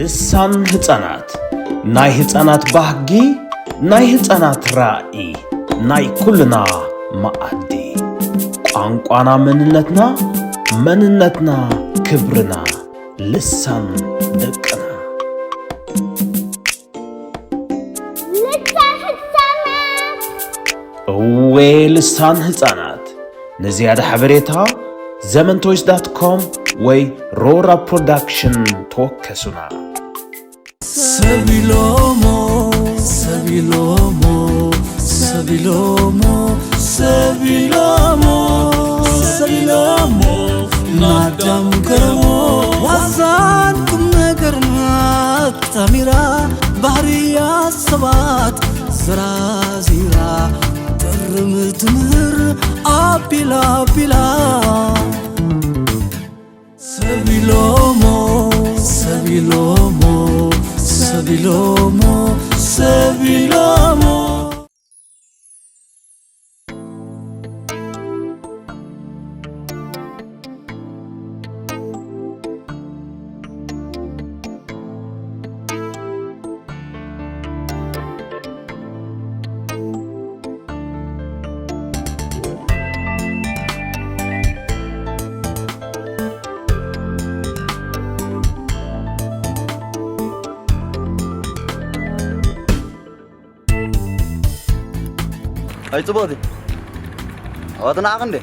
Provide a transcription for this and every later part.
ልሳን ህፃናት፣ ናይ ህፃናት ባህጊ፣ ናይ ህፃናት ራእይ፣ ናይ ኩልና መኣዲ። ቋንቋና መንነትና፣ መንነትና ክብርና፣ ልሳን ደቅና። ልሳን ህፃናት። እወ ልሳን ህፃናት። ንዝያዳ ሓበሬታ ዘመንቶይስ ዳት ኮም ወይ ሮራ ፕሮዳክሽን ተወከሱና። ሰቢሎሞ ሰቢሎሞ ሰቢሎሞ ሰቢሎሞ ሰቢሎሞ ናዳም ገረሞ ዋዛን ቁም ነገርና ኣጣሚራ ባህርያ ሰባት ዘራዚራ ጥርም ትምህር ኣቢላ ኣቢላ ሰቢሎሞ ሰቢሎሞ ሰቢሎሞ ሰቢሎሞ ኣይ ጽቡቕቲ ኣዋጥናዓኽ እንዴ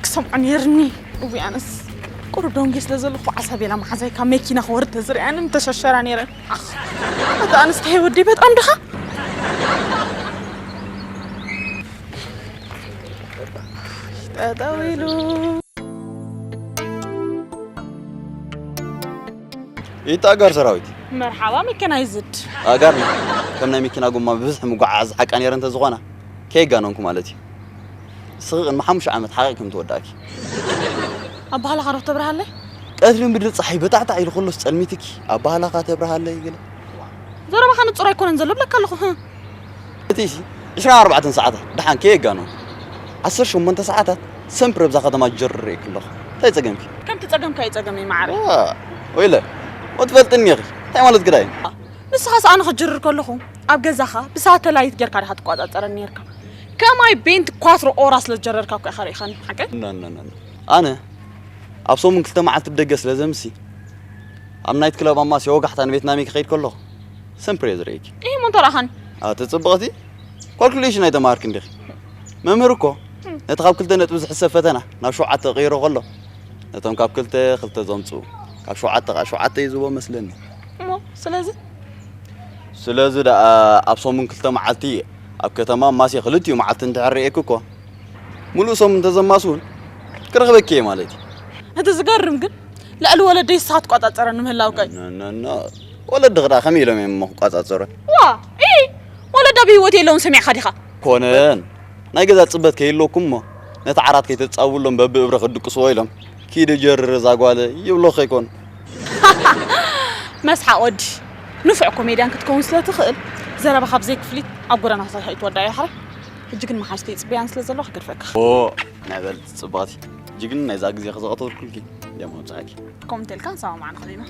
ክሰምዖ ነይርኒ። እዊ ኣነስ ቁሩብ ደንጊ ስለ ዘለኹ ዓሳብ ኢላ መሓዛይ ካብ መኪና ክወርድ ተዝርኣኒ ምተሸሸራ ነይረ። ኣኽ፣ ኣታ ኣንስታይ ወዲ በጣም ድኻ ጠጠው ኢሉ። ይታገር ሰራዊት። መርሓባ መካናይዝድ። ኣጋርና ከም ናይ መኪና ጎማ ብብዝሒ ምጉዓዝ ሓቃ ነይረ እንተዝኾና ከየጋነንኩ ማለት እዩ። እስኺ ቅድሚ ሓሙሽተ ዓመት ሓቒ ከም ትወዳእኪ። ኣባህላኻ ዶ ተብርሃለይ? ቀትሪ ምድሪ ፀሓይ በጣዕጣዕ ኢሉ ከሎስ ጸልሚትኪ ኣባህላኻ ተብርሃለይ ገለ። ዘረባኻ ንጹር ኣይኮነን ዘሎ ብለካ ኣለኹ። ህም። እቲ እሺ ዕስራን ኣርባዕተን ሰዓታት ደሓን ከየጋነንኩ ዓሰርተ ሸሞንተ ሰዓታት ሰምፕረ ብዛ ከተማ ጀርሬ ክለኹ እንታይ ጸገምኪ? ከምቲ ጸገምካ እዩ ጸገመይ መዓረ። ዋ፣ ወይለ፣ ወትፈልጥኒ ኢኺ። እንታይ ማለት ግዳ እዩ? ንስኻስ ኣነ ክጅርር ከለኹ ኣብ ገዛኻ ብሳተላይት ጌርካ ዲኻ ትቆጻጸረኒ ኔርካ? ከማይ ቤንት ኳትሮ ኦራ ስለ ዝጀረርካ እኮ ኢኻ ርኢኻኒ፣ ሓቀይ? ኖ፣ ኖ፣ ኖ፣ ኖ። ኣነ ኣብ ሰሙን ክልተ መዓልቲ ብደገ ስለ ዘምሲ፣ ኣብ ናይት ክለብ ኣማስያ ወጋሕታ ንቬትናመይ ክኸይድ ከለኹ፣ ሰምፕር እየ ዝርእየኪ። እሂ፣ እሞ እንተ ረኣኻኒ? ኣቲ ጽብቕቲ፣ ካልኩሌሽን ኣይተማሃርክን ዲኺ? መምህር እኮ፣ ነቲ ካብ ክልተ ነጥቢ ዝሕሰብ ፈተና ናብ ሸውዓተ ክቕይሮ ከሎ፣ ነቶም ካብ ክልተ፣ ክልተ ዘምጽኡ፣ ካብ ሸውዓተ ከኣ ሸውዓተ እዩ ዝህቦ መስለኒ። እሞ፣ ስለዚ? ስለዚ ደኣ ኣብ ሰሙን ክልተ መዓልቲ ኣብ ከተማ ኣማስየ ክልቲኡ መዓልቲ እንድሕር ርእየኪ እኮ፣ ሙሉእ ሰሙን እንተዘማስውን ክረኽበኪ እየ ማለት እዩ። እቲ ዝገርም ግን ልዕሊ ወለደይ ንስኻ ትቆጻጸረኒ ምህላውካ እዩ። ኖ፣ ኖ፣ ኖ። ወለድኺ ደኣ ከመይ ኢሎም እዮም እሞ ክቆጻጸሩ? ዋ፣ ኢ፣ ወለዳ ብህይወት የለውን ሰሚዕኻ ዲኻ? ኮነን፣ ናይ ገዛ ጽበት ከይህልወኩም እሞ ነቲ ዓራት ከይተጻውብሎም በብእብረ ክድቅስዎ ኢሎም ኪዲ ጀርር እዛ ጓለ ይብሎ ከይኮን። መስሓቕ ወዲ፣ ንፉዕ ኮሜድያን ክትከውን ስለ ትኽእል ዘረባኻ ብዘይ ክፍሊት ኣብ ጎደና ክሰርሖ እዩ ትወዳዮ ሓራይ። ሕጂ ግን መሓዝተይ ይጽበያን ስለ ዘለዋ ክገድፈካ። ኦ፣ ናይ በል ጽብቕቲ። ሕጂ ግን ናይዛ ግዜ ከዘቐተርኩልኪ ደሞ ምጽኣኪ። ከምኡ እንተልካ ንሰማማዕ ንኽእል ኢና።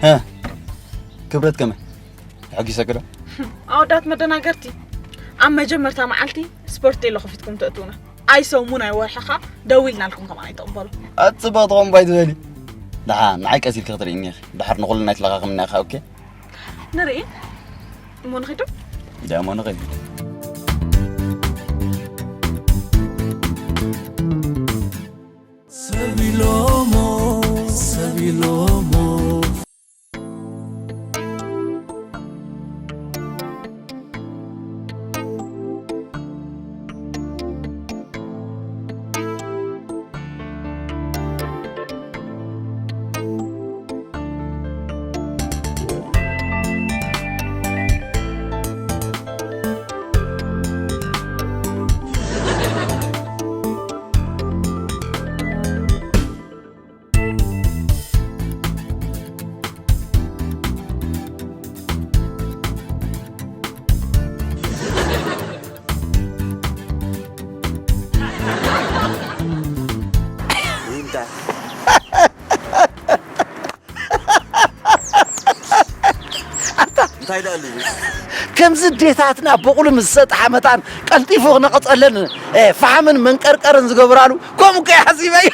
ሀ፣ ክብረት ከመይ? ተሐጊሰኪ ዶ? ኣወዳት መደናገርቲ፣ ኣብ መጀመርታ መዓልቲ ስፖርት ቴሎ ከፊትኩም ተእትውና። ኣይ ሰሙን ኣይ ወርሒ ኸኣ ደዊልናልኩም ከማን ኣይትቕበሉ። ኣቲ ጽብቕቲ ኾምቦ ኣይትበሊ። ደሓን ንዓይ ቀስ ኢልኪ ክትርእይኒ ኢኺ። ድሓር ንኹልና ኣይትለኻኽምና ኢኻ፣ ኦኬ? ንርኢ። እሞ ንኺድ ዶ? ዳ እሞ ንኺድ። ሰቢሎሞ፣ ሰቢሎሞ። ከምዚ ዴታትና በቑሉ ምስ ሰጥሓ መታን ቀልጢፉ ክነቐጸለን፣ እ፣ ፈሓምን መንቀርቀርን ዝገብራሉ፣ ከምኡ ከ ሓሲበይ።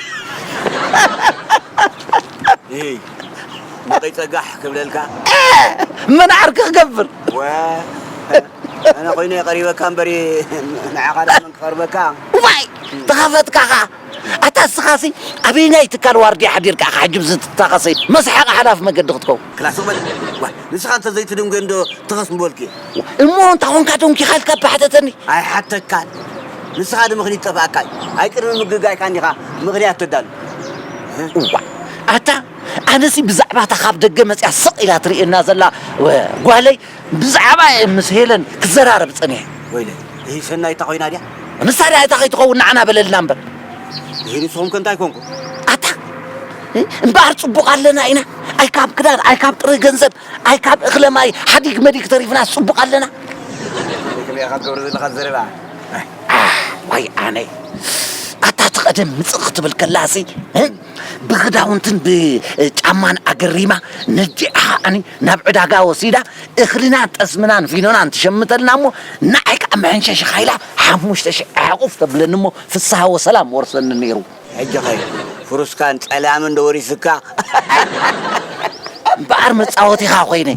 እይ፣ ንቀይ ጸጋሕ ክብለልካ። እ፣ መን ዓርኪ ክገብር? ወ፣ ኣነ ኮይነ ቀሪበካ እምበሪ፣ ንዓኻ ደኣ መን ክቐርበካ? ዋይ፣ ተኸፈትካ ኸኣ። ኣታ እስኻሲ ኣበየናይ ትካል ዋርድያ ሓዲርካ ኢኻ ሕጂ ብዚ ትታኸሰይ? መስሓቕ ሓላፍ መገዲ ክትከውን። ክላስ በል። ዋይ፣ ንስኻ እንተ ዘይትድንጎ እንዶ ትኸስ ምበልኩ። እሞ እንታ ኾንካ ዶንኪ ኢኻ ኢልካ ባሕተተኒ? ኣይሓተካን። ንስኻ ድምኽኒት ጠፍኣካ እዩ። ኣይ ቅድሚ ምግጋይካ እንዲኻ ምኽንያት ተዳሉ። እዋ፣ ኣታ ኣነሲ ብዛዕባ እታ ካብ ደገ መጽያ ስቕ ኢላ ትርእየና ዘላ፣ ወ-፣ ጓለይ ብዛዕባ እየ ምስ ሄለን ክዘራረብ ጸኒሐ። ወይለ፣ እሂ ሰናይታ ኮይና ድያ? ንሳ ድያ እታ ከይትኸውን ንዓና በለልና እምበር። እሂ ንስኹም ከ እንታይ ኮንኩም? ኣታ፣ እ፣ እምበኣር ጽቡቕ ኣለና ኢና። ኣይ ካብ ክዳን፣ ኣይ ካብ ጥረ ገንዘብ፣ ኣይ ካብ እኽለ ማይ ሓዲግ መዲግ ተሪፍና ጽቡቕ ኣለና። ከመይ ኢኻ ትገብሮ ዘለኻ ዘረባ? ኣህ፣ ዋይ ኣነ። ኣታ እቲ ቀደም ምጽእ ክትብል ከላሲ፣ እ? ብኽዳውንትን ብጫማን ኣገሪማ ነዲኣ ከዓኒ ናብ ዕዳጋ ወሲዳ እኽልናን ጠስምናን ፊኖናን ትሸምተልና እሞ ንዓይ ከዓ መሐንሸሽኻ ኢላ ሓሙሽተ ሽሕ ኣዕቑፍ ተብለኒ እሞ ፍስሃ ወሰላም ወርሰኒ ነይሩ። ሕጂ ኸ ፍሩስካን ጸላምን ዶ ወሪስካ? እምበኣር መጻወቲኻ ኮይነ።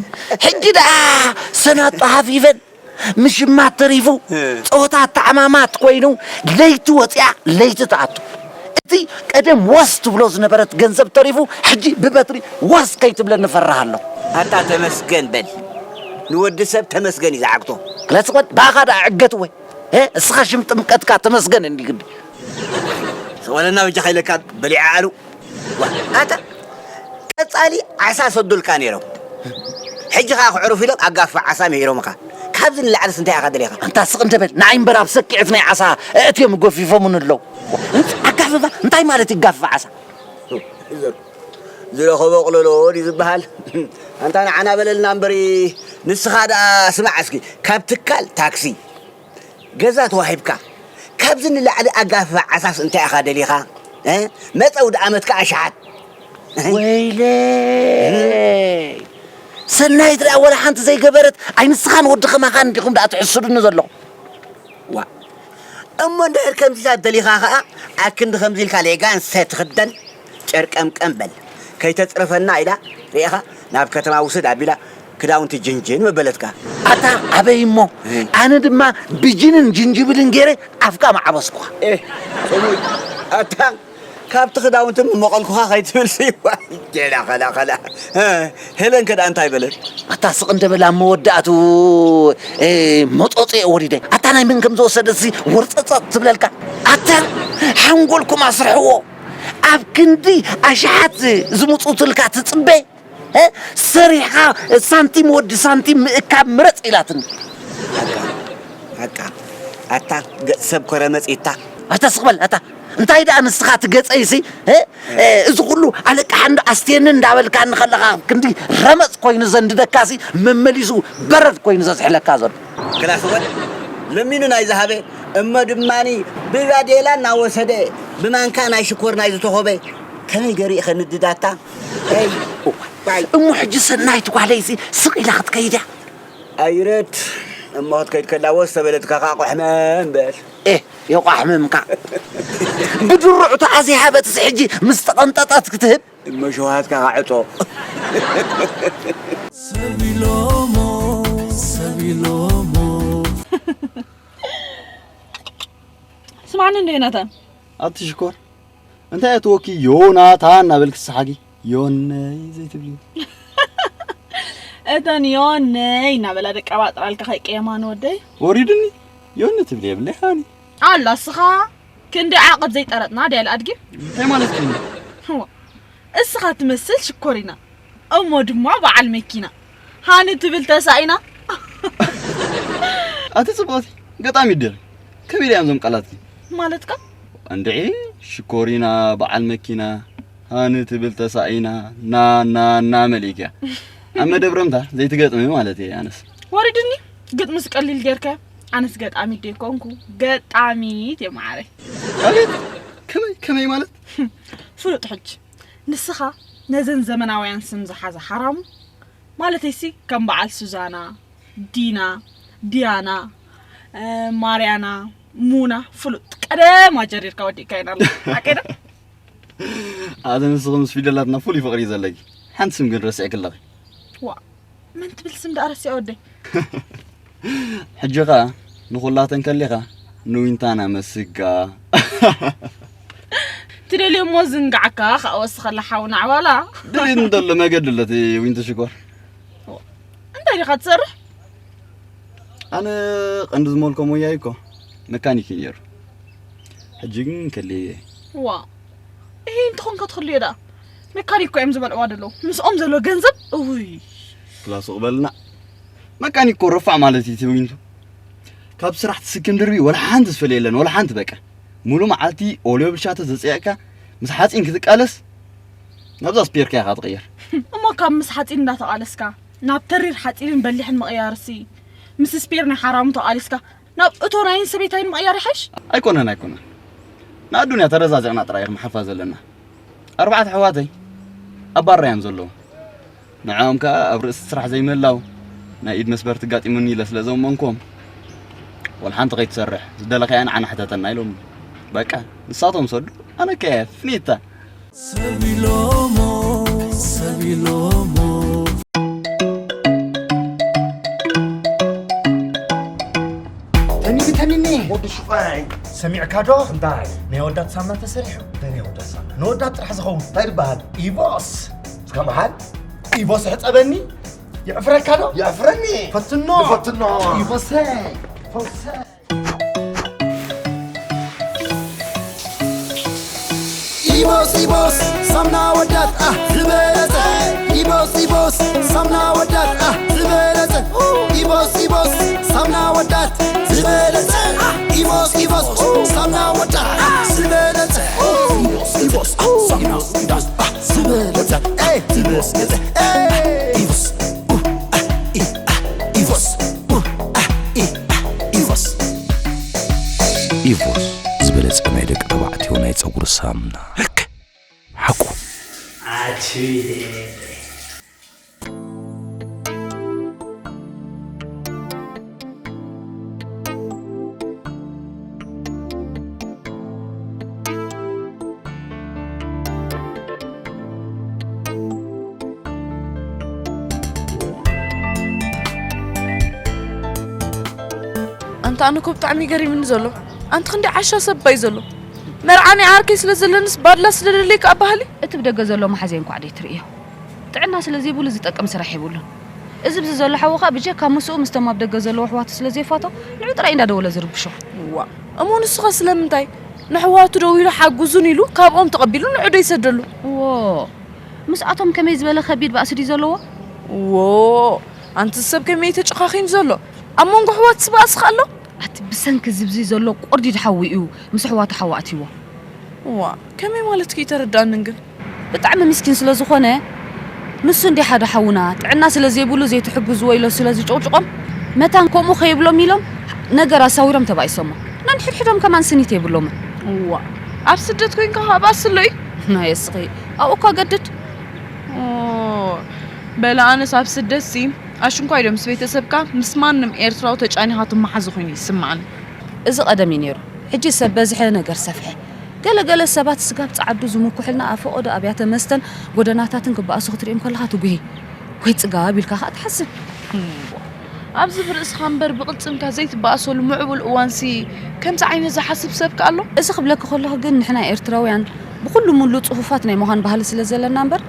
ሕጂ ደኣ ሰናጡ ሃፊፈን ምሽማት ተሪፉ፣ እ። ጸወታ ተዓማማት ኮይኑ፣ ለይቲ ወጺኣ ለይቲ ትኣቱ። እቲ ቀደም ወስ ትብሎ ዝነበረት ገንዘብ ተሪፉ፣ ሕጂ ብበትሪ ወስ ከይትብለኒ እፈርህ ኣለኹ። ኣታ ተመስገን በል። ንወዲ ሰብ ተመስገን እዩ ዝዓግቶ። ክለስቆት፣ ብኣኻ ደኣ ዕገት ወይ? እ? እስኻ ሽም ጥምቀትካ ተመስገን እንዲ ግዲ። ስቕ በለና በጃኻ ኢለካ በሊዐ ኣሉ። ዋ፣ ኣታ ቀጻሊ ዓሳ ሰዱልካ ነይሮም። ሕጂ ኸኣ ክዕርፉ ኢሎም ኣጋፍፍ ዓሳ ምሂሮምኻ። ካብዚ ንላዕልስ እንታይ ኢኻ ደሊኻ? ኣንታ ስቕ እንደ በል፣ ንዓይ እምበር ኣብ ሰኪዐት ናይ ዓሳ ኣእትዮም ገፊፎምኒ ኣለዉ። ኣጋፍፋ? እንታይ ማለት እዩ ጋፍፍ ዓሳ? ዝረኸቦ ኣቕለሎ ድዩ ዝበሃል? ኣንታ ንዓና በለልና እምበሪ፣ ንስኻ ደኣ ስማዕ እስኪ፣ ካብ ትካል ታክሲ ገዛ ተዋሂብካ፣ ካብዚ ንላዕሊ ኣጋፍፍ ዓሳስ እንታይ ኢኻ ደሊኻ? እ? መጸ ኣውደ ኣመትካ ኣሽሓት። ወይለይ! ሰናይት ደኣ ወላ ሓንቲ ዘይገበረት፣ ኣይ ንስኻን ወዲ ኸማኻን እንዲኹም ደኣ ትሕስዱኒ ዘለኹም። ዋ። እሞ እንድሕር ከምዚታት ደሊኻ ኸኣ፣ ኣክንዲ ከምዚ ኢልካ ሌጋንሰ ትኽደን፣ ጨርቀምቀም በል። ከይተጽርፈና ኢላ፣ ርኢኻ፣ ናብ ከተማ ውስድ ኣቢላ፣ ክዳውንቲ ጅንጅን መበለትካ። ኣታ ኣበይ እሞ? እ። ኣነ ድማ ብጅንን ጅንጅብልን ገይረ ኣፍካ መዓበስኩኻ። ኤ፣ ጽሙይ፣ ኣታ ካብቲ ክዳውንቲ መቐልኩኻ ከይትብል ስይዋ። ጀላ ኸላ ኸላ። እ፣ ሄለን ከ ደኣ እንታይ በለት? ኣታ ስቕ እንደ በላ ኣብ መወዳእቱ፣ እ፣ መጾጽ እየ ወሪደ። ኣታ ናይ መን ከም ዝወሰደትሲ ወርጸጸጥ ትብለልካ። ኣታ ሓንጎልኩም ኣስርሕዎ። ኣብ ክንዲ ኣሽሓት ዝምጹትልካ ትጽበ፣ እ? ሰሪሕኻ ሳንቲም ወዲ ሳንቲም ምእካብ ምረጽ ኢላትኒ። ሓቃ፣ ሓቃ። ኣታ ገጽ ሰብ ኮረ መጺእታ። ኣታ ስቕ በል፣ ኣታ። እንታይ ደኣ ንስኻ ትገጸይሲ፣ እ? እ፣ እዚ ኩሉ ኣለቃሓ እንዳ ኣስትየኒ እንዳበልካኒ ከለኻ ክንዲ ረመጽ ኮይኑ ዘንድደካሲ መመሊሱ በረድ ኮይኑ ዘዝሕለካ ዘሎ። ክላስ ወድ ለሚኑ ናይ ዝሃበ እሞ ድማኒ ብባዴላ እናወሰደ ብማንካ ናይ ሽኮር ናይ ዝተኾበ ከመይ ገይሩ እዩ ከንድዳታ? ኤይ፣ ባይ። እሞ ሕጂ ሰናይት ጓለይሲ ስቕ ኢላ ክትከይድ እያ። ኣይረት፣ እሞ ክትከይድ ከላ ወስ ተበለትካ ከዓ ቆሕመ እምበል። ኤ፣ የቋሕምምካ። ብድሩዕ ተኣዚሃበትስ ሕጂ ምስ ተቐንጠጠት ክትህብ? እሞ ሸውሃትካ ከዓ ዕጾ። ሰብ ኢሎሞ፣ ሰብ ኢሎሞ። ስማዕኒ እንዶ ዮናታን። ኣቲ ሽኮር፣ እንታይ እትወኪ ዮናታን እናበልክ ዝሰሓጊ? ዮነይ ዘይትብሊ? እተን ዮነይ እናበላ ደቂ ኣባጥራልካ ከይቀየማ ንወደይ። ወሪድኒ፣ ዮኒ ትብሊ የብለይ ሃኒ። ኣላ እስኻ ክንዲ ዓቐብ ዘይጠረጥና ድያ ኣድጊ? እንታይ ማለት እዩ? እዋ፣ እስኻ ትመስል ሽኮሪና፣ እሞ ድማ በዓል መኪና። ሃኒ ትብል ተሳኢና። ኣቲ ጽብቕቲ፣ ገጣሚት ዲኺ? ከመይ ድያም እዞም ቃላትኪ? ማለትካ? እንድዒ፣ ሽኮሪና፣ በዓል መኪና፣ ሃኒ ትብል ተሳኢና፣ ና፣ ና፣ ና መሊእክያ። ኣብ መደብ ረምታ ዘይትገጥሚ ማለት እየ ኣነስ። ወሪድኒ፣ ግጥምስ ቀሊል ጌርካዮ። ኣነስ ገጣሚት ደይኮንኩ፣ ገጣሚት እየ መዓረይ። ኣቤት፣ ከመይ፣ ከመይ ማለት? ፍሉጥ ሕጂ። ንስኻ ነዘን ዘመናውያን ስም ዝሓዛ ሓራሙ ማለተይሲ ከም በዓል ሱዛና፣ ዲና፣ ዲያና፣ ማርያና፣ ሙና፣ ፍሉጥ ቀደማ ጀሪርካ ወዲእካ ኢና። ሓቀይ ዶ? ኣዘ ንስኺ ምስ ፊደላትና ፍሉይ ፍቕሪ እዩ ዘለኪ። ሓንቲ ስም ግን ረሲዕኪ ኣለኺ። ዋ፣ መን ትብል ስም ደኣ ረሲዐ ወደይ? ሕጂ ኸኣ ንኹላተን ከሊኻ ንዊንታና መስጋ። ትደልዮ እሞ ዝንጋዕካ ከኣ ወስኸላ ሓውና ዓዋላ። ድልየት እንተሎ መገዲ ኣሎ እቲ ዊንቱ ሽኮር። እንታይ ዲኻ ትሰርሕ? ኣነ ቀንዲ ዝመልኮ ሞያይ እኮ መካኒክ እዩ ነይሩ። ሕጂ ግን ከልየ። ዋ፣ ይሄ እንተኾንካ ትኽልዮ ደኣ። መካኒክ እኮ እዮም ዝበልዕዋ ዘለዉ። ምስኦም ዘሎ ገንዘብ፣ እውይ። ክላስ በልና። መካኒክ እኮ ረፋዕ ማለት እዩ ትብይንቱ። ካብ ስራሕ ትስክም ድርቢ ወላ ሓንቲ ዝፈልየ የለን፣ ወላ ሓንቲ በቃ። ሙሉ መዓልቲ ኦልዮ ብልሻተ ዘጽየቕካ ምስ ሓጺን ክትቃለስ ናብዛ ስፔርካ ኢኻ ትቕየር። እሞ ካብ ምስ ሓጺን እንዳተቓለስካ ናብ ተሪር ሓጺንን በሊሕን ምቕያርሲ፣ ምስ ስፔር ናይ ሓራሙ ተቓሊስካ ናብ እቶ ናይን ሰበይታይን ምቕያር ይሓይሽ? ኣይኮነን፣ ኣይኮነን። ንኣዱንያ ተረዛዚቕና ጥራይ ክንሓልፋ ዘለና። ኣርባዕተ ኣሕዋተይ ኣብ ባራ እዮም ዘለዉ። ንዕኦም ከኣ ኣብ ርእሲ ስራሕ ዘይምህላው ናይ ኢድ መስበርቲ ኣጋጢሙኒ ኢለ ስለ ዘእመንኩም፣ ወላ ሓንቲ ከይትሰርሕ፣ ዝደለኻያ ንዓና ሕተተና ኢሎም። በቃ፣ ንሳቶም ሰዱ፣ ኣነ ከ ፍኒታ። ሰብ ኢሎሞ፣ ሰብ ኢሎሞ። ተኒኒ፣ ተኒኒ። ወዲ ሹቓይ። ሰሚዕካ ዶ? እንታይ? ናይ ኣወዳት ሳምና ተሰሪሑ። ናይ ኣወዳት ሳምና። ንወዳት ጥራሕ ዝኸውን። እንታይ ይበሃል? ኢቮስ። እስካ መሃል? ኢቮስ ሕጸበኒ። የዕፍረካ ዶ? የዕፍረኒ። ፈትኖ። ፈትኖ። ኢቮሰይ። ፈውሰይ። ኢቦስ ኢቦስ ሳምና ወዳት፣ ኣ፣ ዝበለጸ። ኢቦስ ኢቦስ ሳምና ወዳት፣ ኣ፣ ዝበለጸ። ኢቦስ ኢቦስ ሳምና ወዳት፣ ዝበለጸ። ኢቦስ ኢቦስ ሳምና ወዳት፣ ኣ፣ ዝበለጸ። ኢቦስ ኢቦስ ሳምና ወዳት፣ ኣ፣ ዝበለጸ። ኤ፣ ዝበለጸ። ኤ፣ ኢቦስ፣ ኡ፣ ኣ፣ ኢ፣ ኣ፣ ኢቦስ፣ ኡ፣ ኣ፣ ኢ፣ ኣ፣ ኢቦስ። ኢቮስ ዝበለጸ ናይ ደቂ ተባዕትዮ ናይ ጸጉሪ ሳምና። ልክ ሓቁ። ኣችቤ። ኣንታ ኣነ እኮ ብጣዕሚ ገሪምኒ ዘሎ። ኣንቲ ክንደይ ዓሻ ሰብ ባይ ዘሎ። መርዓ ናይ ዓርከይ ስለ ዘለንስ ባድላ ስለ ደለይካ ኣባህሊ? እቲ ብደገ ዘሎ መሓዘይ እንኳዕ ደይትርእዮ። ጥዕና ስለ ዘይብሉ ዝጠቅም ስራሕ የብሉን። እዚ ብዚ ዘሎ ሓውኻ ብጀካ ምስኡ ምስቶም ኣብ ደገ ዘለዉ ኣሕዋቱ ስለ ዘይፋቶ ንዑ ጥራይ እንዳደወለ ዝርብሾ። ዋ፣ እሞ ንሱኸ ስለምንታይ? ንኣሕዋቱ ደዊሉ ሓግዙን ኢሉ ካብኦም ተቐቢሉ ንዑ ዶ ይሰደሉ? ዎ፣ ምስኣቶም ከመይ ዝበለ ከቢድ ባእሲ ድዩ ዘለዎ? ዎ፣ ኣንቲ ሰብ ከመይ ተጨኻኺኑ ዘሎ? ኣብ መንጎ ኣሕዋትስ ባእሲ ከ ኣሎ? ኣቲ ብሰንኪ ዝብዚ ዘሎ ቆርዲድ ሓዊ እዩ ምስ ኣሕዋቱ ሓዊ ኣትይዎ። ዋ፣ ከመይ ማለትኪ ኣይተረድኣንን ግን? ብጣዕሚ ምስኪን ስለ ዝኾነ፣ ንሱ እንዲ ሓደ ሓውና ጥዕና ስለ ዘይብሉ ዘይትሕግዝዎ ኢሎ ስለ ዝጨውጭቖም፣ መታን ከምኡ ከይብሎም ኢሎም ነገር ኣሳዊሮም ተባኢሶሞ። ነንሕድሕዶም ከማን ስኒት የብሎምን። ዋ፣ ኣብ ስደት ኮይንካ ከኣ ባእሲ ኣሎ እዩ? ናይ እስኺ፣ ኣብኡ እኳ ገድድ። ኦ፣ በለ ኣነስ ኣብ ስደትሲ ኣሽንኳይ ዶ ምስ ቤተሰብካ ምስ ማንም ኤርትራዊ ተጫኒኻ ትመሓዝ ኮይኑ ይስምዓኒ። እዚ ቀደም እዩ ነይሩ። ሕጂ ሰብ በዝሐ ነገር ሰፍሐ። ገለ ገለ ሰባት ስጋብ ጸዓዱ ዝምኩሕልና ኣብ ፈቐዶ ኣብያተ መስተን ጎደናታትን ክበኣሱ ክትርእዮም ከለኻ ትጉሂ። ወይ ጽጋብ ኢልካ ኸኣ ትሓስብ። እምቧ። ኣብዚ ብርእስኻ እምበር ብቕልጽምካ ዘይትበኣሰሉ ምዕቡል እዋንሲ ከምዚ ዓይነት ዝሓስብ ሰብ ከ ኣሎ? እዚ ክብለኪ ከለኹ ግን ንሕና ኤርትራውያን ብኹሉ ምሉእ ጽፉፋት ናይ ምዃን ባህሊ ስለ ዘለና እምበር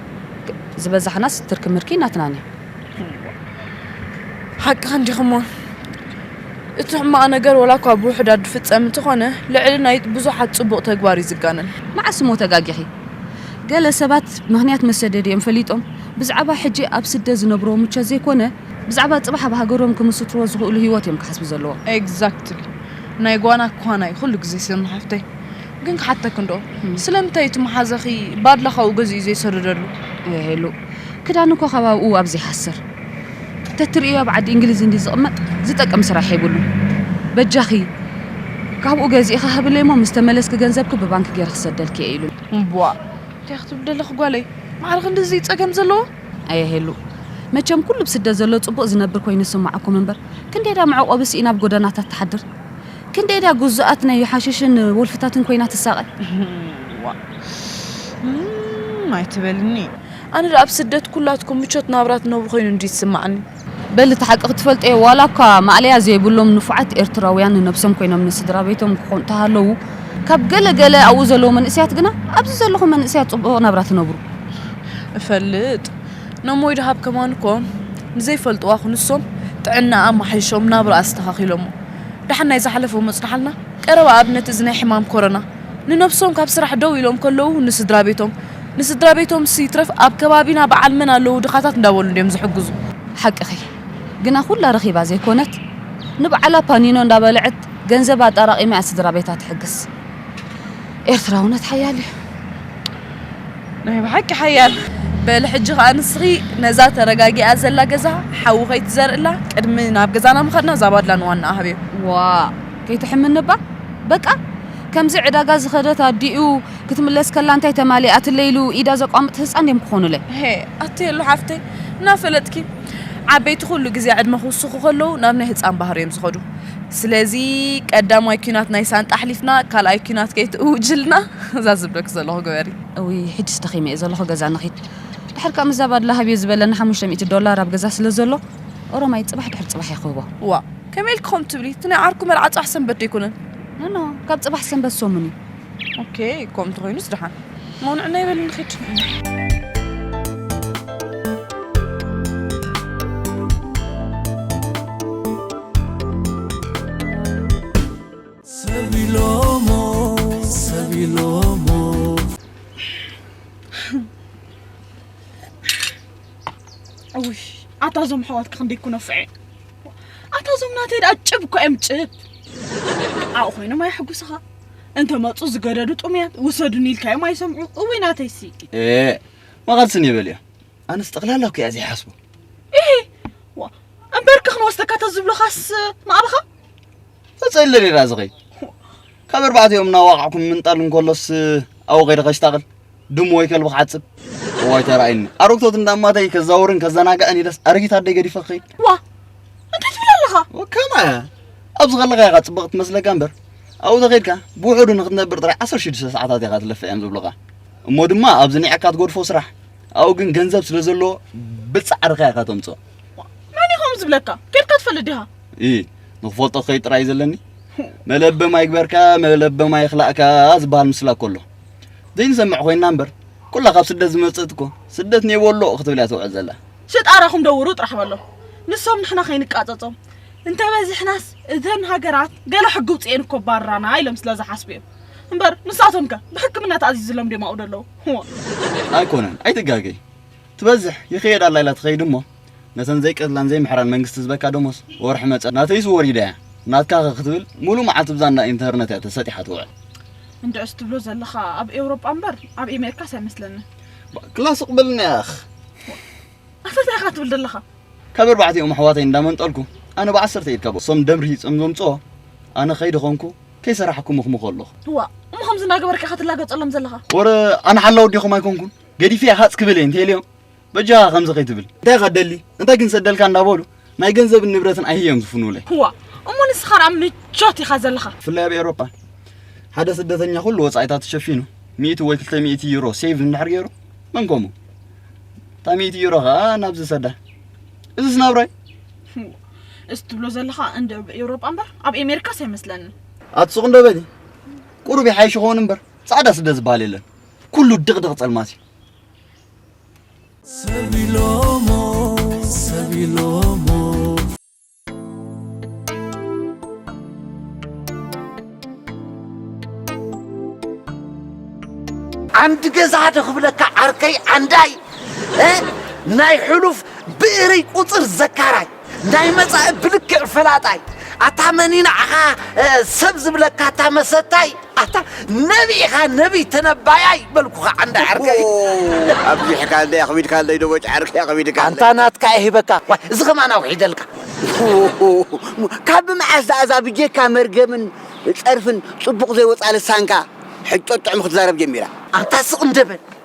ዝበዛሕናስ ትርኪ ምርኪ ናትናን እዩ። ሓቅኻ እንዲኽሞ። እቲ ሕማቕ ነገር ወላ እኳ ብውሑዳት ዝፍጸም እንተኾነ፣ ልዕሊ ናይ ብዙሓት ጽቡቕ ተግባር እዩ ዝጋነን። መዓስ እሞ ተጋጊኺ? ገለ ሰባት ምኽንያት መሰደዲኦም ፈሊጦም ብዛዕባ ሕጂ ኣብ ስደት ዝነብርዎ ምቾት ዘይኮነ፣ ብዛዕባ ጽባሕ ኣብ ሃገሮም ክምስርትዎ ዝኽእሉ ህይወት እዮም ክሓስቡ ዘለዎም። ኤግዛክትሊ። ናይ ጓና ኳና እዩ ኩሉ ግዜ ስኒ ሓፍተይ። ግን ክሓተኪ እንዶ፣ እም። ስለምንታይ እቲ መሓዛኺ ባድላ ካብኡ ገዚኡ ዘይሰደደሉ? ሄሉ፣ ክዳን እኮ ካብ ኣብኡ ኣብ ዘይሓስር። ተትርእዮ ኣብ ዓዲ እንግሊዝ እንዲ ዝቕመጥ ዝጠቅም ስራሕ የብሉን። በጃኺ፣ ካብኡ ገዚእኻ ሃብለይ እሞ ምስ ተመለስኪ ገንዘብኪ ብባንክ ገይረ ክሰደልኪ እየ ኢሉኒ። እምቧ፣ እንታይ ክትብሊ ደለኺ ጓለይ? ማዕረ ክንድዚ ጸገም ዘለዎ? ኣየ ሄሉ፣ መቸም ኩሉ ብስደት ዘሎ ጽቡቕ ዝነብር ኮይኑ ዝስምዓኩም እምበር፣ ክንደይ ድያ መዕቆቢ ስኢና ኣብ ጎደናታት ትሓድር? ክንደይ ድያ ግዙኣት ናይ ሓሽሽን ወልፍታትን ኮይና ትሳቐ? ዋእ፣ እም፣ ኣይትበልኒ። ኣነ ደኣ ኣብ ስደት ኩላትኩም ምቾት ናብራ ትነብሩ ኮይኑ እንድዩ ዝስምዓኒ። በሊ እቲ ሓቂ ክትፈልጥዮ፣ ዋላ እኳ ማእለያ ዘይብሎም ንፉዓት ኤርትራውያን ንነብሶም ኮይኖም ንስድራ ቤቶም ክኾኑ እንተሃለዉ፣ ካብ ገለ ገለ ኣብኡ ዘለዉ መንእሰያት ግና፣ ኣብዚ ዘለኹም መንእሰያት ጽቡቕ ናብራ ትነብሩ። እፈልጥ። ነሞይ ደሃብ ከማን እኮ ንዘይፈልጥዋ ንሶም ጥዕናኣ ኣማሓይሾም ናብራ ኣስተኻኺሎሞ። ደሓን ናይ ዝሓለፈ መጽናሓልና ቀረባ ኣብነት እዚ ናይ ሕማም ኮሮና ንነብሶም ካብ ስራሕ ደው ኢሎም ከለዉ ንስድራ ቤቶም ንስድራ ቤቶም ሲ ይትረፍ ኣብ ከባቢና በዓል መን ኣለዉ ድኻታት እንዳበሉ እንድዮም ዝሕግዙ። ሓቅኺ ግና ኩላ ረኺባ ዘይኮነት ንበዓላ ፓኒኖ እንዳበለዐት ገንዘብ ኣጣራቒማ እያ ስድራ ቤታ ትሕግዝ። ኤርትራውነት ሓያል እዩ። ናይ ብሓቂ ሓያል። በሊ ሕጂ ከኣ ንስኺ ነዛ ተረጋጊኣ ዘላ ገዛ ሓዊ ከይትዘርእላ ቅድሚ ናብ ገዛና ምኻድና እዛ ባድላ ንዋናኣ ሃብዮ። ዋ ከይትሕምኒ እባ በቃ ከምዚ ዕዳጋ ዝኸደት ኣዲኡ ክትምለስ ከላ እንታይ ተማሊኣትለይ ኢሉ ኢዳ ዘቋምጥ ህፃን ድዮም ክኾኑለይ። ሄ ኣትየሉ ሓፍተይ እናፈለጥኪ ዓበይቲ ኩሉ ግዜ ዕድመ ክውስኹ ከለዉ ናብ ናይ ህፃን ባህሪ እዮም ዝኸዱ። ስለዚ ቀዳማይ ኲናት ናይ ሳንጣ ኣሕሊፍና ካልኣይ ኲናት ከይትእውጅልና እዛ ዝብለኪ ዘለኹ ግበሪ። እውይ ሕጅስ ደኺመ እየ ዘለኹ ገዛ ንኺድ። ድሕር ከኣ ምስዛ ባድላ ሃብዮ ዝበለና ሓሙሽተ ሚእቲ ዶላር ኣብ ገዛ ስለ ዘሎ ኦሮማይ ጽባሕ ድሕር ጽባሕ እየ ክህቦ። ዋእ ከመይ ኢልኪ ከምኡ ትብሊ እቲ ናይ ዓርኩ መርዓ ጽባሕ ሰንበት ዶ ኣይኮነን? ኖኖ ካብ ጽባሕ ሰንበት ሰሙን እዩ። ኦኬ ከምኡ እንተኾይኑስ ደሓን። እሞ ንዕና ይበል ንኺድ። ሰብ ኢሎሞ ሰብ ኢሎሞ እውይ ኣታ እዞም ኣሕዋትካ ክንደይ ክነፍዑ እዮም ኣታ እዞም ናተይ ደኣ ጭብ እኮ እዮም ጭብ ኣብኡ ኮይኖም ኣየሕጉስኻ እንተ መፁ ዝገደዱ ጥሙያት ውሰዱኒ ኢልካዮም ኣይሰምዑ እውይ ናተይሲ መቐልስን ይበል እያ ኣነስ ጠቕላላ እኮ እያ ዘይሓስቦ እሂ እምበርካ ክንወስደካ ተዝብሉኻስ ማዕልኻ ፈፀ ኢለ ኔራ ዝኸይድ ካብ ኣርባዕቲኦም እናዋቃዕኩም ምንጣል እንከሎስ ኣብኡ ከይደ ከሽታቕል ድሙ ወይ ከልቢ ክዓፅብ እዋይ ተራእይኒ ኣሮግቶት እንዳማተይ ከዛውርን ከዘናግዐን ኢለስ ኣረጊት ኣደይ ገዲፈ ክኸይድ ዋ እንታይ ትብል ኣለኻ ከማ ኣብዚ ከለኻ ኢኻ ፅብቕ ትመስለካ እምበር ኣብኡ ተኸይድካ ብውሑዱ ንክትነብር ጥራይ ዓሰርተ ሽዱሽተ ሰዓታት ኢኻ ትለፍዕ እዮም ዝብሉኻ እሞ ድማ ኣብዚ ኒዕካ ትገድፎ ስራሕ ኣብኡ ግን ገንዘብ ስለ ዘለዎ ብፃዕርኻ ኢኻ ተምፅኦ መን እዩ ከምኡ ዝብለካ? ኬድካ ትፈልጥ ዲኻ? እይ ንኽፈልጦ ክኸይድ ጥራይ እዩ ዘለኒ መለበማ ይግበርካ መለበማ ይኽላእካ ዝበሃል ምስላ እኮ ኣሎ ዘይንሰምዕ ኮይንና እምበር ኩላ ካብ ስደት ዝመፅእት እኮ ስደት ኔቦ ኣሎ ክትብል እያ ተውዕል ዘላ ሽጣራኹም ደውሩ ጥራሕ በሎ ንሶም ንሕና ከይንቃፀፆም እንተበዚሕናስ እተን ሃገራት ገለ ሕጊ ውፅኤን እኮ ባራና ኢሎም ስለ ዝሓስቡ እዮም እምበር ንሳቶም ከ ብሕክምና ተኣዚዝሎም ድዮም ኣብኡ ደለዉ? ኣይኮነን ኣይትጋገይ ትበዝሕ ይኽየድ ኣላ ኢላ ትኸይድ እሞ ነተን ዘይቀትላን ዘይምሕራን መንግስቲ ዝበካ ደሞዝ ወርሒ መጸ ናተይስ ወሪዳ እያ ናትካ ከ ክትብል ሙሉ መዓልቲ ብዛ እንዳ ኢንተርነት እያ ተሰጢሓ ትውዕል። እንድዕስ ትብሎ ዘለኻ ኣብ ኤውሮጳ እምበር ኣብ ኤሜሪካስ ኣይመስለንን። ክላ ስቕ በልኒ ያኽ። ኣታ እንታይ ኢኻ ትብል ዘለኻ? ካብ ኣርባዕቲኦም ኣሕዋተይ እንዳመንጠልኩ ኣነ ብዓሰርተ ኢድካ በ ሶም ደም ርሂጾም ዘምጽኦ ኣነ ከይደ ኾንኩ ከይሰራሕኩ ምኽምኾ ኣለኹ። ዋእ እሞ ከምዚ እናገበርካ ኢኻ ትላገጸሎም ዘለኻ? ወረ ኣነ ሓላው ኣዴኹም ኣይኮንኩን ገዲፈያ ሃጽ ክብል እየ እንተኢለዮም በጃኻ ከምዚ ከይትብል እንታይ ኢኻ ትደሊ እንታይ ክንሰደልካ እንዳበሉ ናይ ገንዘብን ንብረትን ኣይሂ እዮም ዝፍንዉለይ። ዋእ እሞ ንስኻ ደኣ ምቾት ኢኻ ዘለኻ። ብፍላይ ኣብ ኤውሮጳ ሓደ ስደተኛ ኩሉ ወጻኢታቱ ሸፊኑ ሚእቲ ወይ ክልተ ሚእቲ ዩሮ ሴቭ እንድሕር ገይሩ መን ከምኡ እታ ሚእቲ ዩሮ ኸኣ ናብዚ ሰዳ እዝስ ናብራይ። እስ ትብሎ ዘለኻ እንድዒ ኣብ ኤውሮጳ እምበር ኣብ ኤሜሪካስ ኣይመስለንን። ኣቲ ሱቕ እንዶ በሊ ቁሩብ ይሓይሽ ይኸውን እምበር ጻዕዳ ስደት ዝበሃል የለን ኩሉ ድቕድቕ ጸልማት እዩ። ሰብ ኢሎሞ ሰብ ኢሎሞ ዓንዲ ገዛ ዶ ክብለካ ዓርከይ ዓንዳይ እ? ናይ ሕሉፍ ብእረይ ቁፅር ዘካራይ ናይ መፃኢ ብልክዕ ፈላጣይ ኣታ መኒ ንዓኻ እ፣ ሰብ ዝብለካ ኣታ መሰታይ ኣታ ነቢ ኢኻ ነቢ ተነባያይ በልኩኻ ዓንዳይ ዓርከይ ኣብዚሕካ እንደ ኣኽቢድካ ኣለይ ዶ ወጭ ዓርከይ ኣኽቢድካ ኣለይ ኣንታ ናትካ እየ ሂበካ ዋይ እዚ ኸማን ኣውሒደልካ ካብ መዓስ ደኣ እዛ ብጀካ መርገምን ጸርፍን ጽቡቕ ዘይወጻ ልሳንካ ሕጂ ጦጥዕሚ ክትዛረብ ጀሚራ ኣንታ ስቕ እንደበል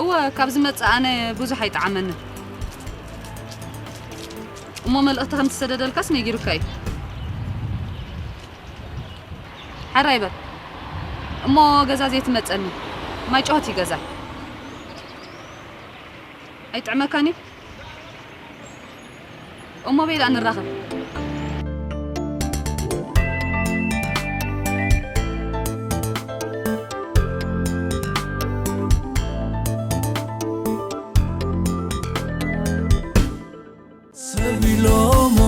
እወ፣ ካብ ዝመጽእ ኣነ ብዙሕ ኣይጠዓመንን። እሞ መልእኽቲ ከም ትሰደደልካስ ነጊሩካ እዩ። ሓራይ በል። እሞ ገዛ ዘይትመጸኒ። ማይ ጨወት እዩ ገዛ። ኣይጥዕመካን እዩ? እሞ በይዳ ንራኸብ። ሰቢሎሞ፣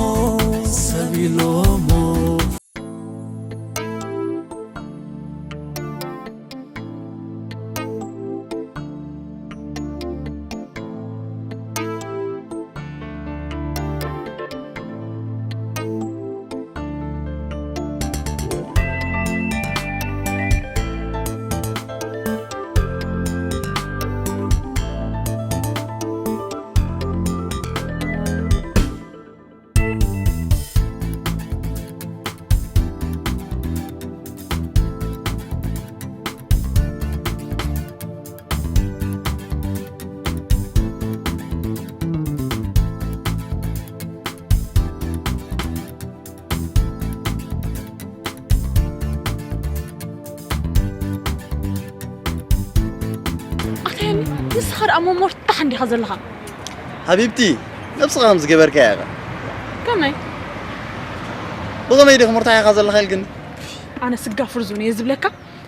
ሰቢሎሞ። ኣታ ያኒ፣ ንስኻ ደኣ እሞ ሞርታሕ እንዲኻ ዘለኻ። ሓቢብቲ፣ ነብስኻ ከም ዝገበርካያ ኢኻ። ከመይ? ብኸመይ ዲኺ ሞርታሕ ኢኻ ዘለኻ ኢልክኒ? ኣነ ስጋ ፍርዙን እየ ዝብለካ።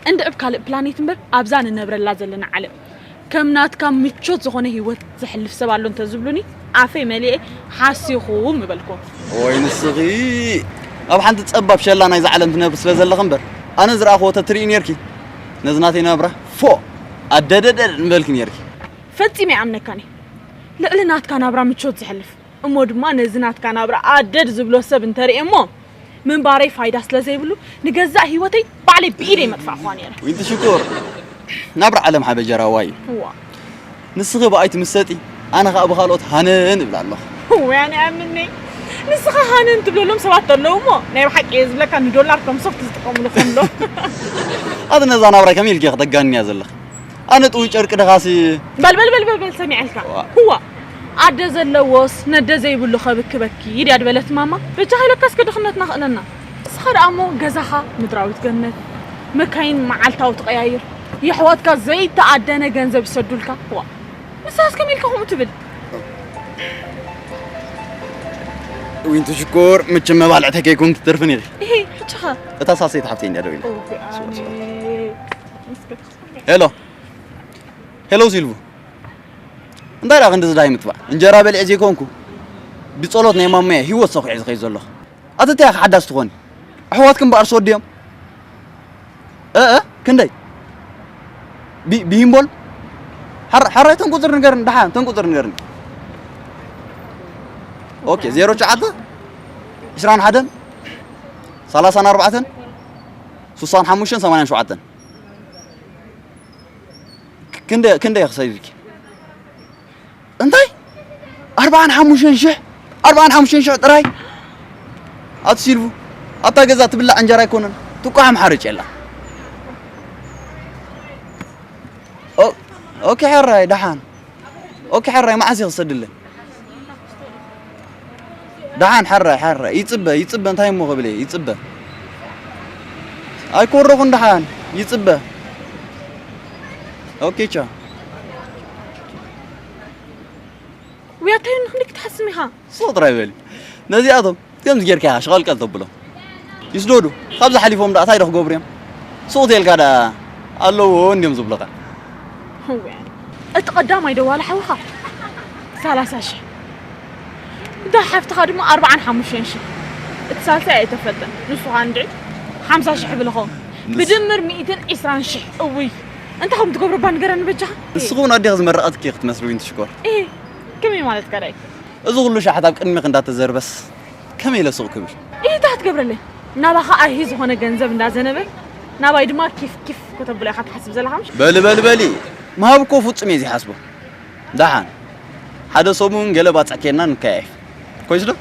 እንድዒ ብ ካልእ ፕላኔት እምበር ኣብዛ ንነብረላ ዘለና ዓለም ከም ናትካ ምቾት ዝኾነ ህይወት ዘሕልፍ ሰብ ኣሎ እንተዝብሉኒ ኣፈይ መሊኤ ሓሲኹ ምበልኩ። ወይ ንስኺ ኣብ ሓንቲ ጸባብ ሸላ ናይዛ ዓለም ትነብሪ ስለ ዘለኺ እምበር ኣነ ዝረኣኽዎ ተትርኢ ኔርኪ ነዚ ናተይ ናብራ ፎእ ኣደደደድ ምበልኪ ኔርኪ። ፈጺመ ይኣምነካን እየ። ልዕሊ ናትካ ናብራ ምቾት ዘሕልፍ እሞ ድማ ነዚ ናትካ ናብራ ኣደድ ዝብሎ ሰብ እንተርእየ እሞ ምንባረይ ፋይዳ ስለ ዘይብሉ ንገዛእ ህይወተይ ባዕለይ ብኢደይ መጥፋእኳ ነይረ። ዊንቲ ሽኮር ናብራ ዓለም ሓበጀራዋ እዩ። እዋ ንስኺ ብኣይ ትምሰጢ ኣነ ኸኣ ብኻልኦት ሃነን እብል ኣለኹ። እውያን ኣምኒ ንስኻ ሃነን ትብለሎም ሰባት ኣለዉ እሞ ናይ ብሓቂ እየ ዝብለካ ንዶላር ከም ሶፍት ዝጥቀምሉ ከምሎ። ኣቲ ነዛ ናብራይ ከመይ ኢልኪ ከተጋንንያ ዘለኺ? ኣነ ጥውይ ጨርቂ ድኻሲ በል በል በል በል በል ሰሚዐልካ። ዋ። ህዋ ኣደ ዘለዎስ ነደ ዘይብሉ ከብክበኪ ድያ ድበለት ማማ። በጃኻ ኢለካ እስከ ድኽነትና ክእለና። ንስኻ ደኣ እሞ ገዛኻ ምድራዊት ገነት፣ መካይን መዓልታዊ ትቐያይር፣ የሕዋትካ ዘይተኣደነ ገንዘብ ይሰዱልካ። ዋ ንስኻስ ከመይ ኢልካ ከምኡ ትብል? ዊንቱ ሽኮር መቸም መባልዕተ ከይኮንክ ትተርፍን ኢኺ። እሄ ሕጂ ኸ? እታ ሳሰይቲ ሓፍተይ እንድያ ደው ኢላ። ኦኬ፣ ኣሜን። ሄሎ ሄሎ ሲልቡ፣ እንታይ ደኣ ክንዲ ዝዳይ ምጥፋእ? እንጀራ በሊዐ ዘይኮንኩ ብጸሎት ናይ ማማየ ህይወት ሰኺዐ ዝኸይድ ዘለኹ። ኣቲ እንታይ ኢኻ ሓዳስ ትኾኒ? ኣሕዋትኪ እምበኣር ሰወዲ እዮም። እ እ ክንደይ? ቢ- ብሂምቦል ሓር- ሓራይ ተን ቁጽሪ ንገርኒ፣ ደሓን ተን ቁጽሪ ንገርኒ። ኦኬ፣ ዜሮ ትሽዓተ፣ ዕስራን ሓደን፣ ሰላሳን ኣርባዕተን፣ ስሳን ሓሙሽተን፣ ሰማንያን ሸውዓተን። ክንደ ክንደ ይኽሰይልኪ? እንታይ ኣርባዓን ሓሙሽተን ሽሕ ኣርባዓን ሓሙሽተን ሽሕ ጥራይ? ኣቲ ሲልቡ ኣብታ ገዛ ትብላዕ እንጀራ ኣይኮነን ትቋሕ ምሓርጭ የላ። ኦ- ኦኬ ሕራይ ደሓን። ኦኬ ሕራይ መዓስ ይኽሰድለ? ደሓን ሓራይ ሓራይ ይጽበ ይጽበ እንታይ እሞ ክብል እየ ይጽበ። ኣይኮረኹን ደሓን ይጽበ። ኦኬ ቻው። ውያታዩ ንክንዲ ክትሓስም ኢኻ። ሱቕ ጥራይ በሊ ነዚኣቶም ከምዚ ጌርካ ኢኻ ሽቐልቀል ተብሎም። ይስደዱ ካብዚ ሓሊፎም ደኣ እንታይ ዶ ክገብሩ እዮም? ሱቕ ተልካ ደኣ ኣለዎ እንድዮም ዝብሉኻ። እወ፣ እቲ ቀዳማይ ደዋለ ሓውኻ ሰላሳ ሽሕ፣ እታ ሓፍትኻ ድማ ኣርባዓን ሓሙሽተን ሽሕ፣ እቲ ሳልሳይ ኣይተፈልጠን። ንሱ ኸኣ እንድዒ ሓምሳ ሽሕ ብልኾ፣ ንስ- ብድምር ሚእትን ዕስራን ሽሕ። እውይ፣ እንታይ ከም ትገብሮ እባ ንገረኒ በጃኻ። ንስኺ እውን ኣዴኺ ዝመረቐትኪ ክትመስሊ ዊንቲ ሽኮር። እህ፣ ከመይ ማለት ካልኣይ? እዚ ኩሉ ሸሓት ኣብ ቅድሚኺ እንዳተዘርበስ ከመይ ኢለ ሱቕ ክብል? እህ፣ እንታይ ክትገብረለይ? ናባኻ ኣይሂ ዝኾነ ገንዘብ እንዳዘነበ ናባይ ድማ ኪፍ ኪፍ ከተብሎ ኢኻ ትሓስብ ዘለኻ ምሽ? በሊ በሊ በሊ፣ ምሃብ እኮ ፍጹም እየ ዘይሓስቦ። ደሓን ሓደ ሰሙን ገለ ባጽዕ ኬንና ንከያየፍ። ኮይስ ዶ?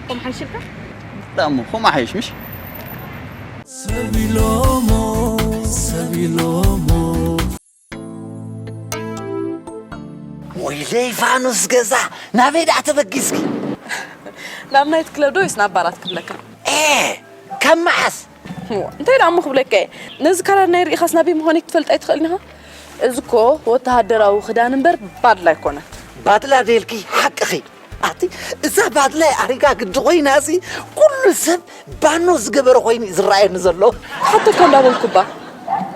ከም ሓይሽልካ? ደኣ እሞ ከምኡ ሓይሽ ምሽ? ሰብ ኢሎሞ፣ ሰብ ኢሎሞ። ኢለይ ፋኑስ ገዛ ናበይ ደኣ ተበጊስኪ? ናብ ናይት ክለብ ዶ ወይስ ናብ ባራት ክብለካ? ኤ ካብ መዓስ? እሞ፣ እንታይ ደኣ እሞ ክብለካ እየ? ነዚ ካራር ናይ ርኢኻስ ናበይ ምዃነይ ክትፈልጥ ኣይትኽእልን ኢኻ? እዚ እኮ ወተሃደራዊ ክዳን እምበር ባድላ ኣይኮነን። ባድላ ደልኪ ሓቅኺ። ኣቲ እዛ ባድላይ ኣሪጋ ግዲ ኮይና እዚ ኩሉ ሰብ ባኖ ዝገበረ ኮይኑ እዩ ዝረኣየኒ ዘሎ። ሓተካ እንዳበልኩባ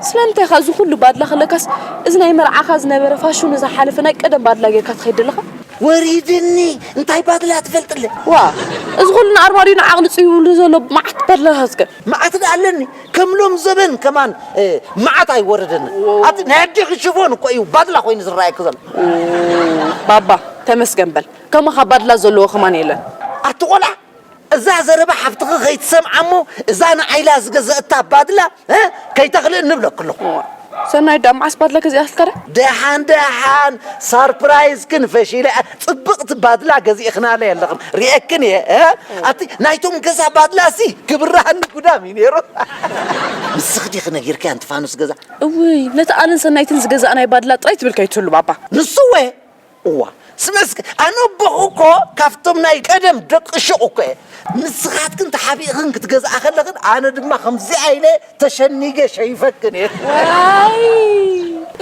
ስለምንታይ ኢኻ እዚ ኩሉ ባድላ ከለካስ እዚ ናይ መርዓኻ ዝነበረ ፋሽኑ ዝሓለፈ ናይ ቀደም ባድላ ጌርካ ትኸይድ ዘለኻ? ወሪድኒ እንታይ ባድላ ትፈልጥለ? ዋ እዚ ኩሉ ንኣርማድዩ ንዓቕሊ ጽይብሉ ዘሎ መዓት ባድላታትከ? መዓት ደኣ ኣለኒ ከም ሎም ዘበን ከማን እ፣ መዓት ኣይወረደኒ። ኣቲ ናይ ኣዴኺ ሽፎን እኮ እዩ ባድላ ኮይኑ ዝረኣየኪ ዘሎ። ባባ ተመስገን በል ከማኻ ባድላ ዘለዎ ከማን የለን። ኣቲ ቆልዓ እዛ ዘረባ ሓፍትኺ ከይትሰምዓ እሞ እዛ ንዓይላ ዝገዘእታ ባድላ እ፣ ከይተኽልእ ንብለኪ ኣለኹ። ሰናይ ዳ መዓስ ባድላ ገዚኣትልካ ዳ? ደሓን ደሓን ሳርፕራይዝ ክን ፈሺለ ጽብቕቲ ባድላ ገዚእኽናለ የለኽን ሪኤክን እየ እ? ኣቲ ናይቶም ገዛ ባድላ ሲ ክብራህኒ ጉዳም እዩ ነይሩ። ንስኺ ዲኺ ነጊርካያ ንትፋኑስ ገዛ? እውይ ነቲ ኣነን ሰናይትን ዝገዛእናይ ባድላ ጥራይ ትብል ከይትህሉ ባባ። ንሱ ወ እዋ ስመስክ ኣነ ኣቦኹ እኮ ካብቶም ናይ ቀደም ደቂ ሹቕ እኮ እየ። ንስኻትክን ተሓቢእኽን ክትገዝኣ ከለኽን ኣነ ድማ ከምዚኣ ኢለ ተሸኒገ ሸይፈክን እየ። ዋይ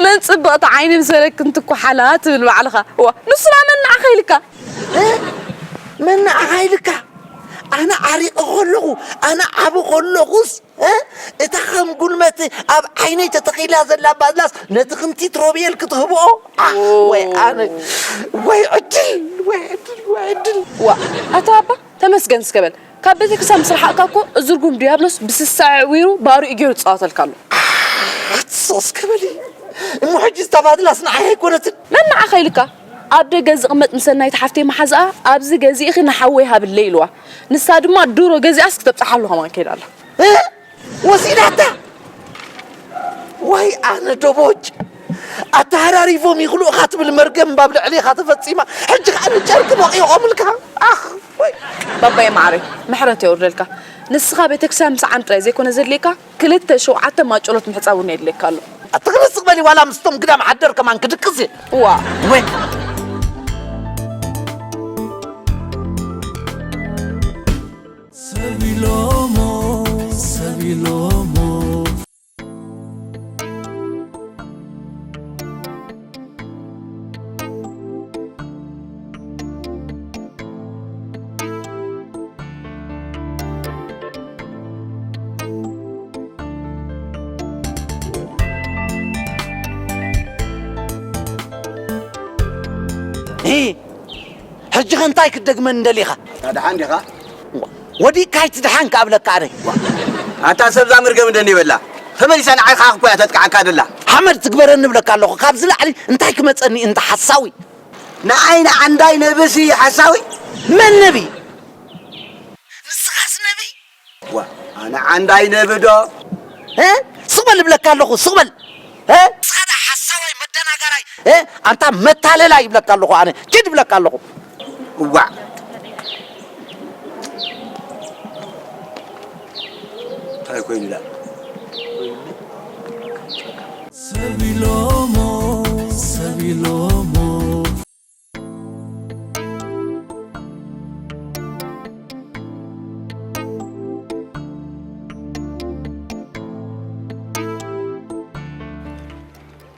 መን ፅብቕቲ ዓይኒ ምስ በለክን ትኳሓላ ትብል ባዕልኻ። እዋ ንሱ ዳ መን ንዓኻ ኢልካ? እ? መን ንዓኻ ኢልካ? ኣነ ዓሪቐ ከለኹ ኣነ ዓቢ ከለኹስ እ? እታ ከም ጉልመት ኣብ ዓይነይ ተተኺላ ዘላ ባድላስ ነቲ ክንቲት ሮቤል ክትህብኦ? ኣኽ፣ ወይ ኣነ፣ ወይ ዕድል፣ ወይ ዕድል፣ ወይ ዕድል። ዋእ፣ ኣታ ኣባ፣ ተመስገን እስከ በል። ካብ ቤተክርስትያን ምስ ረሓቕካ እኮ እዚ ርጉም ዲያብሎስ ብስሳ ኣዕዊሩ ባሪኡ ገይሩ ዝጻወተልካ ኣሎ። ኣትስቕ እስከ በሊ። እሞ ሕጂ እታ ባድላስ ንዓይ ኣይኮነትን። መን ንዓኻ ኢልካ? ኣብ ደገ ዝቕመጥ ምስ ሰናይት ሓፍተይ መሓዝኣ ኣብዚ ገዚእኺ ንሓወይ ሃብለይ ኢልዋ። ንሳ ድማ ድሮ ገዚኣስ ክተብጽሓሉ ከማን ከይዳ ኣላ። እ? ወሲዳታ ወይ ኣነ ዶቦጭ ኣተሃራሪፎም ይኽልኡኻ ትብል መርገም ባብ ልዕሌኻ ተፈጺማ ሕጂ ኸዓ ንጨርቂ ቦቒቖምልካ ኣኽ ወይ ባባይ ማዕረይ ምሕረት የውርደልካ ንስኻ ቤተክርስትያን ምስዓም ጥራይ ዘይኮነ ዘድልየካ ክልተ ሸውዓተ ማጨሎት ምሕጻብ እውን የድልየካ ኣሎ ኣትኽልስቕ በሊ ዋላ ምስቶም ግዳም ሓደር ከማን ክድቅስ እየ እዋ ወይ ሰቢሎሞ ሰቢሎሞ ሕጂ ኸ እንታይ ክትደግመኒ ደሊኻ? ደሓን ዲኻ? ወዲእካይ ትድሓን ክኣብለካ ኣነ። ኣታ ሰብዛ መርገም እንደኒ በላ ተመሊሳ ንዓይ ከኣ እኮ እያ ተጥቅዓካ ደላ። ሓመድ ትግበረኒ እብለካ ኣለኹ። ካብዚ ላዕሊ እንታይ ክመጸኒ እንተ ሓሳዊ? ንዓይ ንዓንዳይ ነብሲ ሓሳዊ? መን ነቢ? ንስኻስ ነቢ? ዋ ኣነ ዓንዳይ ነብዶ? እ? ስቕ በል እብለካ ኣለኹ፣ ስቕ በል። እ? ንስኻ ደኣ ሓሳዋይ መደናጋራይ፣ እ? ኣንታ መታለላይ ይብለካ ኣለኹ ኣነ። ኪድ እብለካ ኣለኹ። እዋዕ እንታይ ኮይኑ ዳ ሰብ ኢሎሞ ሰብ ኢሎሞ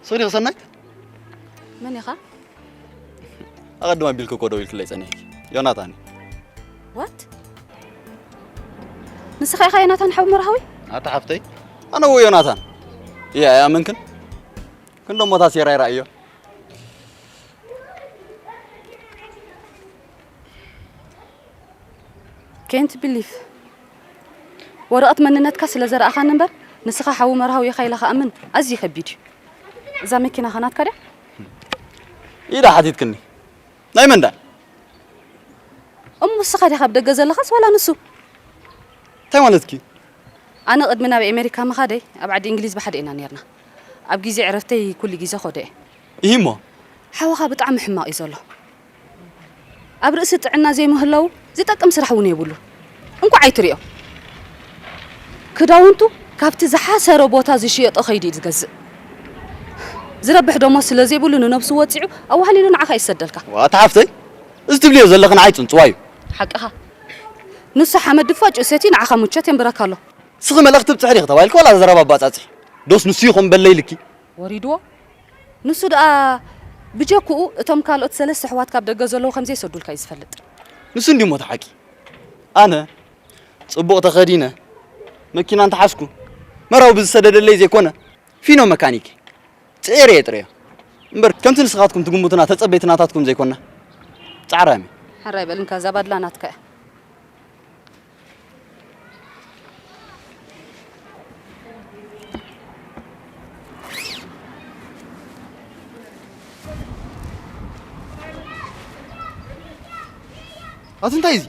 ሶሪ ሰናይት መን ኢኻ? ኣቐድም ኣቢልኪ እኮ ደዊልክለይ ጸኒሕኪ። ዮናታን እዩ። What? ንስኻ ኢኻ ዮናታን ሓው መርሃዊ? ኣታ ሓፍተይ ኣነ እዎ ዮናታን እየ ኣይኣመንክን? ክንደሞ እታ ሴራይ ረኣዮ። Can't believe ወረቐት መንነትካ ስለ ዘርኣኻኒ እምበር ንስኻ ሓዊ መርሃዊ ኢኻ ኢለ ክኣምን ኣዝዩ ከቢድ እዩ። እዛ መኪናኸ ናትካ ድያ? ኢዳ ሓቲትክኒ ናይ መን ድያ? እሞ ንስኻ ዲኻ ኣብ ደገ ዘለኻስ ዋላ ንሱ? እንታይ ማለትኪ? ኣነ ቅድሚ ናብ ኤሜሪካ ምኻደይ ኣብ ዓዲ እንግሊዝ ብሓደ ኢና ኔርና። ኣብ ግዜ ዕረፍተይ ኩሉ ግዜ ኸዶ እየ። ኢሂ እሞ? ሓውኻ ብጣዕሚ ሕማቕ እዩ ዘሎ። ኣብ ርእሲ ጥዕና ዘይምህላዉ ዝጠቅም ስራሕ እውን የብሉን። እንኳዕ ኣይትሪኦ። ክዳውንቱ ካብቲ ዝሓሰረ ቦታ ዝሽየጦ ከይዱ እዩ ዝገዝእ። ዝረብሕ ደሞዝ ስለ ዘይብሉ ንነብሱ ወጺዑ ኣዋህሊሉ ንዓኻ እዩ ዝሰደልካ። ዋታ ሓፍተይ፣ እዚ ትብልዮ ዘለኺ ንዓይ ጽንጽዋ እዩ። ሓቅኻ። ንሱ ሓመድ ድፋጭ ሰትዩ ንዓኻ ምቾት የንብረካ ኣሎ። ንስኺ መልእኽቲ ብጽሕሪ ኢኺ ተባሂልኪ ዋላ ዘረባ ኣባጻጺ? ዶስ ንሱ ይኹን በለይ ልኪ? ወሪድዎ። ንሱ ደኣ ብጀክኡ እቶም ካልኦት ሰለስተ ኣሕዋት ካብ ደገ ዘለዉ ከም ዘይሰዱልካ እዩ ዝፈልጥ። ንሱ እንዲሞ እቲ ሓቂ። ኣነ ጽቡቕ ተኸዲነ፣ መኪና እንተሓዝኩ፣ መራዊ ብዝሰደደለይ ዘይኮነ፣ ፊኖ መካኒክ ጽዒረ እየ ጥረዮ። እምበር ከምቲ ንስኻትኩም ትግምቱና ተጸበይቲ ናታትኩም ዘይኮና። ጻዕራም እዩ። ሕራይ በል እንካ እዛ ባድላ ናትካ እያ። ኣቲ እንታይ እዚ?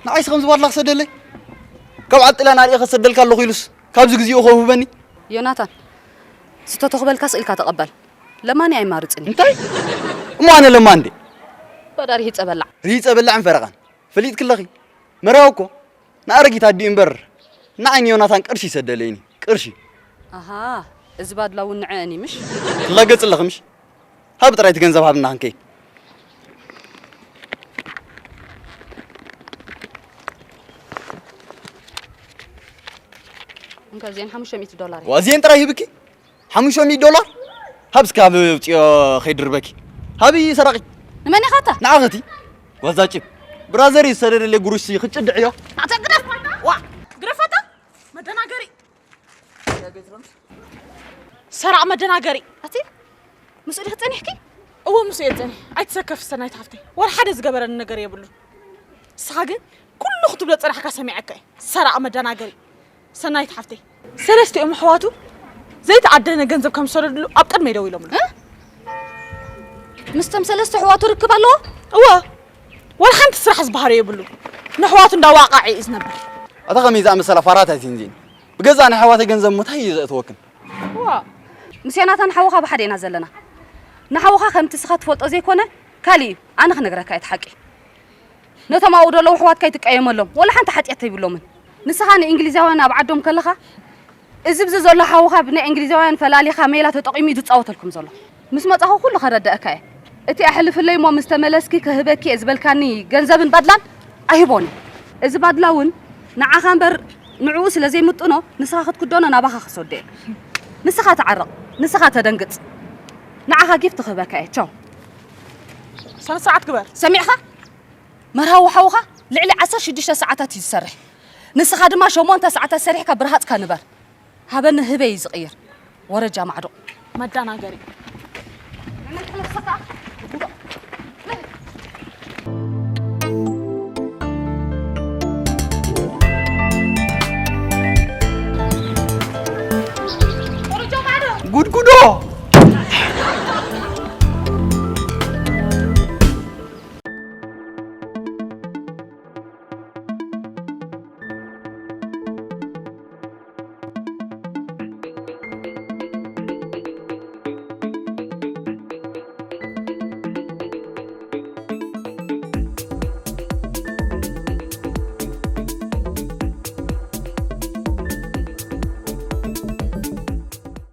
ንዓይስ ከምዚ ባድላ ክሰደለይ? ካብ ዓጥላ ናሪኤ ከሰደልካ ኣለኹ ኢሉስ ካብዚ ግዜኡ ከውህበኒ? ዮናታን፣ ዝተተኽበልካስ ኢልካ ተቐበል። ለማኒ ኣይማርጽን እዩ። እንታይ? እሞ ኣነ ለማን እንዴ? በዳ ርሂጸ በላዕ። ርሂጸ በላዕን ፈረቓን። ፈሊጥኪ ኣለኺ። መራዊ እኮ ንኣረጊት ኣዲኡ እምበር ንዓይ ንዮናታን ቅርሺ ይሰደለይኒ። ቅርሺ። ኣሃ፣ እዚ ባድላ እውን ንዐ እኒ ምሽ? ትላገጽ ኣለኺ ምሽ? ሃብ ጥራይ እቲ ገንዘብ ሃብና ክንከይድ። እንካ እዚአን ሓሙሽተ ሚእቲ ዶላር እየን። ዋዚኤን ጥራይ ሂብኪ? ሓሙሽተ ሚእቲ ዶላር? ሃብ እስከ ኣብ ውፅዮ ከይድርበኪ። ሃቢ ሰራቂ። ንመን ኢኻ እታ? ንዓኸቲ። ጓዛጭብ። ብራዘር እዩ ዝሰደደለይ ጉሩሽ ክጭድዕ እዮ። ኣታ ግደፍ! ዋ! ግደፍ ኣታ! መደናገሪ! ሰራቕ መደናገሪ! ኣቲ ምስኡ ዲኺ ጸኒሕኪ? እዎ ምስኡ እየ ጸኒሕ። ኣይትሰከፊ ሰናይት ሓፍተይ። ወላ ሓደ ዝገበረኒ ነገር የብሉን። ንስኻ ግን ኩሉ ክትብሎ ጸናሕካ ሰሚዐካ እየ። ሰራቕ መደናገሪ! ሰናይት ሓፍተይ፣ ሰለስቲኦም ኣሕዋቱ ዘይተኣደነ ገንዘብ ከም ዝሰደድሉ ኣብ ቅድመይ ደው ኢሎምሉ። እ? ምስቶም ሰለስተ ኣሕዋቱ ርክብ ኣለዎ? እወ፣ ወላ ሓንቲ ስራሕ ዝበሃሮ የብሉ። ንኣሕዋቱ እንዳዋቃዐ እዩ ዝነብር። ኣታ ከመይ ዝኣመሰላ ፋራታት እየን እዚኤን? ብገዛእ ናይ ኣሕዋተይ ገንዘብ እሞ እንታይ እዩ ዘእትወክን? ዋ፣ ምስ ዮናታን ሓውኻ ብሓደ ኢና ዘለና። ንሓውኻ ከምቲ እስኻ ትፈልጦ ዘይኮነ፣ ካልእ እዩ። ኣነ ክነግረካ እየ እቲ ሓቂ። ነቶም ኣብኡ ዘለዉ ኣሕዋትካ ኣይትቀየመሎም፣ ወላ ሓንቲ ሓጢኣት ኣይብሎምን። ንስኻ ንእንግሊዛውያን ኣብ ዓዶም ከለኻ፣ እዚ ብዚ ዘሎ ሓውኻ ብናይ እንግሊዛውያን ፈላሊኻ ሜላ ተጠቒሙ እዩ ዝጻወተልኩም ዘሎ። ምስ መጻኹ ኩሉ ከረድኣካ እየ። እቲ ኣሕልፍለይ እሞ ምስ ተመለስኪ ክህበኪ እየ ዝበልካኒ ገንዘብን ባድላን ኣይህቦን እየ። እዚ ባድላ እውን ንዓኻ እምበር ንዕኡ ስለ ዘይምጥኖ፣ ንስኻ ክትክደኖ ናባኻ ክሰዶ እየ። ንስኻ ተዓረቕ፣ ንስኻ ተደንግጽ። ንዓኻ ጊፍት ክህበካ እየ። ቻው። ስነ ስርዓት ግበር። ሰሚዕኻ? መርሃዊ ሓውኻ ልዕሊ ዓሰርተ ሽዱሽተ ሰዓታት እዩ ዝሰርሕ። ንስኻ ድማ ሸሞንተ ሰዓታት ሰሪሕካ ብርሃጽካ ንበር። ሃበኒ ህበይ እዩ ዝቕይር። ወረጃ ማዕዶ። መዳናገሪ።